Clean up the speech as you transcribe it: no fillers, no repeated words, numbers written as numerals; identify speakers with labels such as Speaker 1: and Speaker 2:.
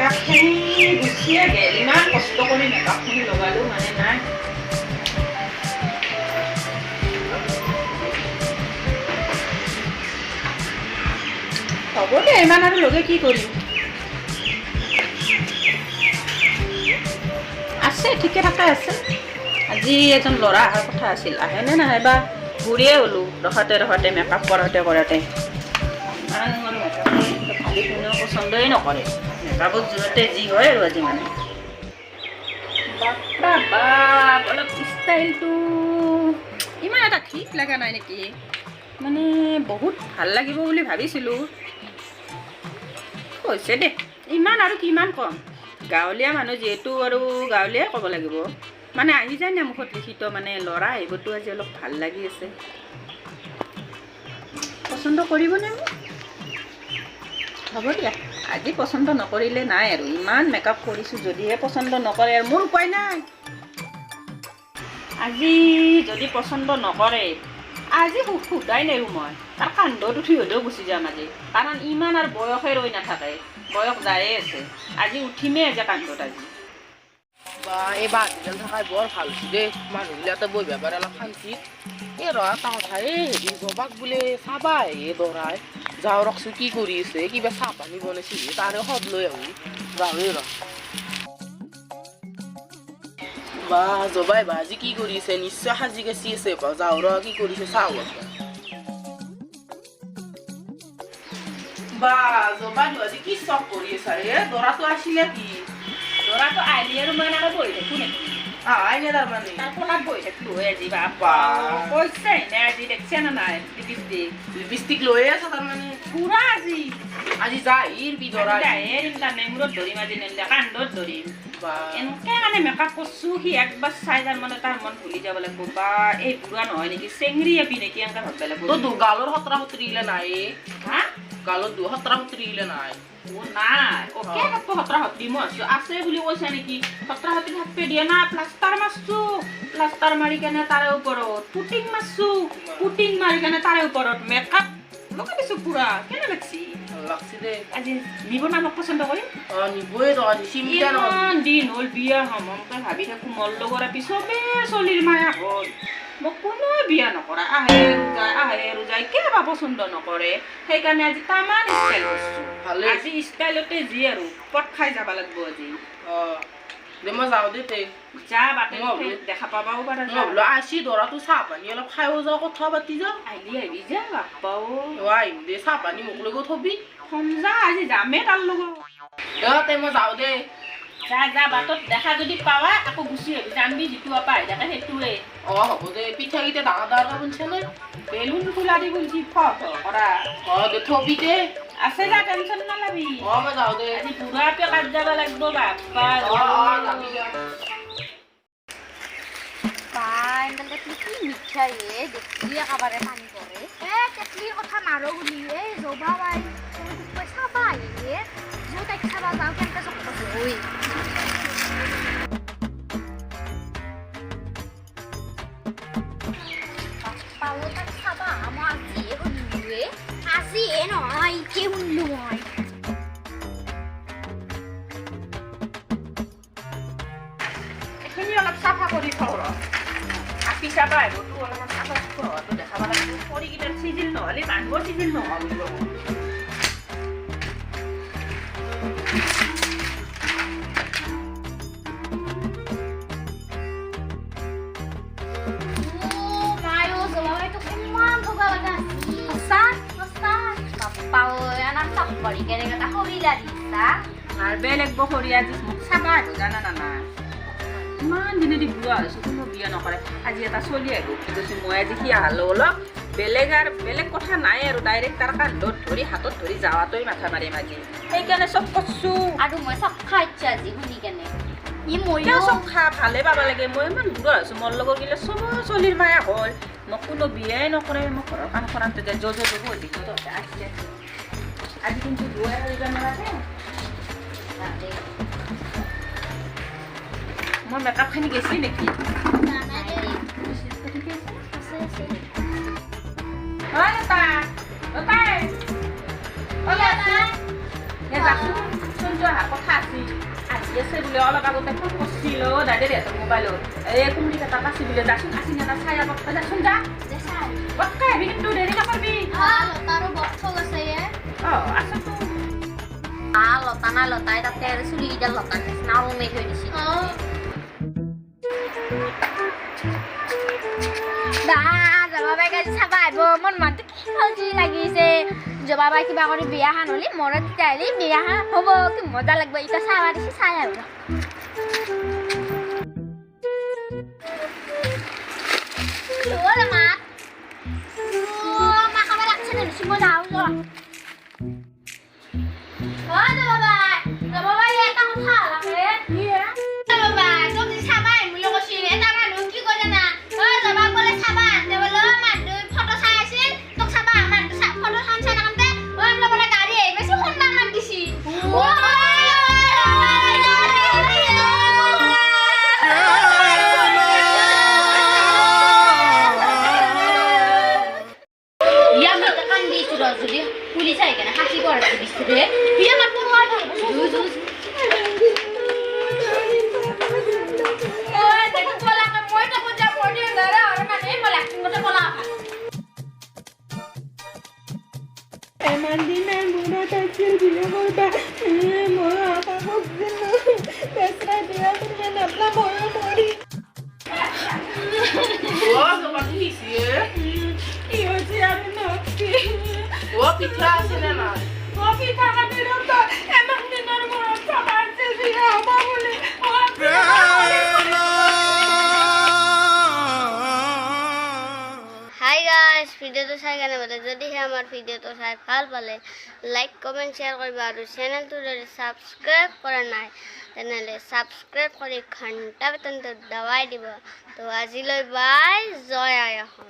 Speaker 1: মেকআপখিনি গুচিয়ে গ'ল। ইমান কষ্ট কৰি মেকআপখিনি লগালোঁ, মানে নাই। হ'ব দে, ইমান আৰু লগে কি কৰিম। আছে, ঠিকে থাকে আছে। আজি এজন ল'ৰা অহাৰ কথা আছিল, আহেনে নাহে বা। বুঢ়ীয়ে হ'লো ৰখাতে ৰখাতে, মেকআপ কৰোঁতে কৰোঁতে। ইমান আৰু মেকআপ তথাপি কোনেও পচন্দই নকৰে। মেকআপত জোৰতে যি হয় আৰু আজি মানে। বাপৰা বাপ, অলপ ষ্টাইলটো ইমান এটা ঠিক লগা নাই নেকি? মানে বহুত ভাল লাগিব বুলি ভাবিছিলোঁ। হৈছে দে, ইমান আৰু কিমান কম। গাঁৱলীয়া মানুহ যিহেতু আৰু গাঁৱলীয়াই ক'ব লাগিব। মানে আহি যায় না মুখত লিখিত, মানে ল'ৰা আহিবতো আজি অলপ ভাল লাগি আছে। পচন্দ কৰিবনে মোক? হ'ব দিয়া, আজি পচন্দ নকৰিলে নাই আৰু। ইমান মেকআপ কৰিছোঁ, যদিহে পচন্দ নকৰে আৰু মোৰ উপায় নাই। আজি যদি পচন্দ নকৰে, আজি সোধাই নেৰো মই। তাৰ কান্ধত উঠি হ'লেও গুচি যাম আজি। কাৰণ ইমান আৰু বয়সে ৰৈ নাথাকে, বয়স যায়ে আছে। আজি উঠিমেই আজি কান্ধত আজি।
Speaker 2: বা, এই বাঁহকেইডাল থাকাই বৰ ভাল হৈছে দেই। মানুহবিলাকে বহিব পাৰে অলপ শান্তিত। এই ৰ, এটা কথা, এই হেৰি জবাক বোলে চাবা আহে দৰাই। যাওঁ ৰখচোন, কি কৰি আছে। কিবা চাহ পানী বনাইছে, তাৰে সোৱাদ লৈ আহোঁ। যাওঁৱেই ৰ। বা জবাই বা আজি কি কৰি আছে? নিশ্চয় সাজি কাচি আছে। বা যাওঁ ৰ, কি কৰিছে চাওঁ একবাৰ। বা জবাই, আজি কি চখ কৰি আছা ৰে? দৰাটো আছিলে কি?
Speaker 1: দৰাটো আহিলি আৰু মই এনেকৈ বহি থাকোঁ নেকি?
Speaker 2: আহাই নাই তাৰমানে।
Speaker 1: তাৰ কোলাত বহি থাকিলো হয় আজি। বাপ,
Speaker 2: বা।
Speaker 1: কৈছে নে আজি দেখছে না নাই লিপষ্টিক?
Speaker 2: লিপষ্টিক লৈয়ে আছা তাৰমানে।
Speaker 1: পুৰা আজি।
Speaker 2: আজি যা আহিৰবি দৰা।
Speaker 1: তাৰমানে মূৰত ধৰিম আজি, নেনলে কান্ধত ধৰিম।
Speaker 2: বা।
Speaker 1: এনেকে মানে মেকআপ কৰছোঁ, সি একবাৰ চাই তাৰমানে তাৰ মন ভুলি যাব লাগিব। বা এই বুঢ়া নহয় নেকি, চেংৰি আপি নেকি, এনেকে ভাবিব লাগিব।
Speaker 2: তোৰ গালৰ সতৰা সতৰি গিলা নাই?
Speaker 1: হা?
Speaker 2: গালত দু সতৰা সতৰি গিলা নাই?
Speaker 1: অ নাই, অ কে থাকব সতৰা সতৰি? মই ভাবছোঁ আছে বুলি কৈছা নেকি। সতৰা সতৰি থাকবে দিয়া না। প্লাষ্টাৰ মাৰছোঁ, প্লাষ্টাৰ মাৰি কেনে তাৰে ওপৰত পুটিং মাৰছোঁ, পুটিং মাৰি কেনে তাৰে ওপৰত মেকআপ লগাই দিছোঁ পুৰা। কেনে লাগছি?
Speaker 2: ভাল লাগছি দে।
Speaker 1: আজি নিব না মোক পচন্দ কৰি?
Speaker 2: অ নিবই ৰ, আজি চিন্তা নহয়।
Speaker 1: ইমান দিন হ'ল বিয়া হ'ম হ'মকে ভাবি থাকোঁ। মোৰ লগৰ আপি চবে চলিৰ মায়া হ'ল, মোক কোনোৱে বিয়া নকৰা। আহে আৰু যায়, আহে আৰু যায়, কিয় বা পচন্দ নকৰে। সেইকাৰণে আজি তামান ষ্টাইল কৰিছোঁ।
Speaker 2: ভালে।
Speaker 1: আজি ষ্টাইলতে যি আৰু পট খাই যাব লাগিব আজি।
Speaker 2: অ দে, মই যাওঁ দে তে।
Speaker 1: যা, বাটে
Speaker 2: মই ভাবলো-
Speaker 1: দেখা পাবাও পাৰা।
Speaker 2: মই বোলো আছি দৰাটো, চাহ পানী অলপ খায়ো যাওঁ, কথা পাতি যাওঁ।
Speaker 1: আহিলি আহিবি যা, বাপ্পাও।
Speaker 2: অ আহিম দে, চাহ পানী মোক লগত থবি।
Speaker 1: যা, আজি যামেই তাৰ লগত।
Speaker 2: অ তে মই যাওঁ দে।
Speaker 1: যা যা, বাটত দেখা যদি পাৱা আকৌ গুচি আহিবি। জানবি যিটো আপা আহি থাকে সেইটোৱে।
Speaker 2: অ হ'ব দে। পিঠাকেইটা ডাঙৰ ডাঙৰকে বনছে নে?
Speaker 1: বেলুন ফুলা দি বুলছি ফ ফ কৰা।
Speaker 2: অ দে, থবি দে।
Speaker 1: আছে যা, টেনচন নলবি।
Speaker 2: অ মই যাওঁ দে।
Speaker 1: আজি বুঢ়া পেকাত যাব লাগিব বাপ্পা।
Speaker 2: অ অ যাবি যা।
Speaker 3: বা, এনকাল তেতলি কি মিঠা এ, দেখি একেবাৰে পানী পৰে। এ তেতলিৰ কথা মাৰো বুলি, এই জবা বাই তই চাবা আহিলে যো, তাইক চাবা যাওঁ, কেনেকে চব ঐ। বাপ্পা অ, তাইক চাবা আহা মই আজিহে শুনিলো এ। আজিহে নহয়, এতিয়া শুনিলো মই।
Speaker 1: এইখিনি অলপ চাফা কৰি থওঁ ৰ। আপি চাবা আহিবতো, অলপমান চাফা চুফা হোৱাটো দেখাব লাগিব। খৰিকেইটাৰ চিজিল নহ'লে মানুহো চিজিল নোহোৱা বুলি ক'ব।
Speaker 3: অ মাই অ, জবা বাই তোক ইমান বগা লগা আছিল। সঁচা সঁচা। বাপ্পা ঐ, আনাম চক কৰি কেনেকে এটা খৰিলা দিছা।
Speaker 1: মাৰবে লাগিব খৰি। আজি মোক চাবা আহিব, জানা না নাই? ইমান দিনেদি বুঢ়া হৈছোঁ, কোনো বিয়া নকৰে। আজি এটা চলি আহিব বুলি কৈছোঁ মই। আজি সি আহালো অলপ বেলেগ আৰু বেলেগ কথা নাই আৰু, ডাইৰেক্ট তাৰ কান্ধত ধৰি হাতত ধৰি যাৱাটোৱে মাথা মাৰিম আজি। সেইকাৰণে চব কৰছোঁ।
Speaker 3: আৰু মই চব খাইছো আজি শুনি কেনে। ই
Speaker 1: কিয়
Speaker 3: ময়ো
Speaker 1: চব খা ভালে পাব লাগে। মই ইমান বুঢ়া হৈছোঁ, মোৰ লগৰ গিলা চব চলিৰ মায়া হ'ল, মোক কোনো বিয়াই নকৰে। মোক ঘৰৰ কাম কৰাতে যায়। যো যো যো বহি তহঁতে আহিছে আজি, কিন্তু যোৱাই কৰিব নালাগে। মোৰ মেকআপখিনি গেছি নেকি?
Speaker 3: নাই দেই।
Speaker 1: ঠিকে আছে।
Speaker 3: আছে আছে।
Speaker 1: ঐ লতা, লতাই, ঐ লতা। এ যাচোন, চোন অহা কথা আছে। পাইছি আহি আছে বোলে অলপ আগতে ফোন কৰিছিল অ' দাদেৰে সিহঁতৰ মোবাইলত এই কুমৰি এটা পাইছি বোলে যাচোন আছি না চাই আপ যাচোন যা পটকা আহিবি কিন্তু দেৰি নকৰবি
Speaker 3: লতাৰো বক্স আছে
Speaker 1: অঁ আছেতো
Speaker 3: লতা না লতাই তাতে আৰু চুলিকেইডাল লতাৰ নিচিনা ওলমাই থৈ দিছে জবাবাইক আজি চাবা আহিব মোৰ মনটো কি সজি লাগিছে জবাবাই কিবা কৰি বিয়াখন হ'লে মৰত তেতিয়াহ'লে বিয়াখন হ'ব কি মজা লাগিব এতিয়া চাবা দিছে চাই আহিব কি হ'ল মা মা খাব লাগছে নে মই যাওঁ জবাবাই এটা কথা লাগে জবাবাই তোক যে চাবা আহিম বুলি কৈছিল এটা মানুহ কি কয় জানা অ জবাব বোলে চাবা আনতে বোলে মানুহটো ফটো চাই আছিল তোক চাবা মানুহটো ফটো চাই চাই থাকোঁতে অ বোলে বোলে গাড়ী আহি পাইছে খুন্দা মাৰি দিছি পুলিশ আহি কেনে ফাঁচি পৰাইছে বিস্কুটে বিয়া মাতব নোৱাৰা
Speaker 1: ইমান দিনৰ মূৰত আছিল বিয়া কৰবা মই আশা কৰিছিলোঁ বেচৰা বিয়া কৰিব নাপলা ময়ো মৰি কি হৈছে আমি নকছি
Speaker 2: ও পিঠা আছে নে নাই
Speaker 1: ও পিঠা খাবি ৰ ইমান দিনৰ মূৰত চাবা আছিল বিয়া হ'ব বুলি
Speaker 4: হাই গাইস, ভিডিওটো চাই কেনে পালে? যদিহে আমাৰ ভিডিওটো চাই ভাল পালে লাইক কমেণ্ট শ্বেয়াৰ কৰিবা আৰু চেনেলটো যদি ছাবস্ক্ৰাইব কৰা নাই তেনেহ'লে ছাবস্ক্ৰাইব কৰি ঘণ্টা বাটনটো দবাই দিব। তো আজিলৈ বাই, জয় আই অসম।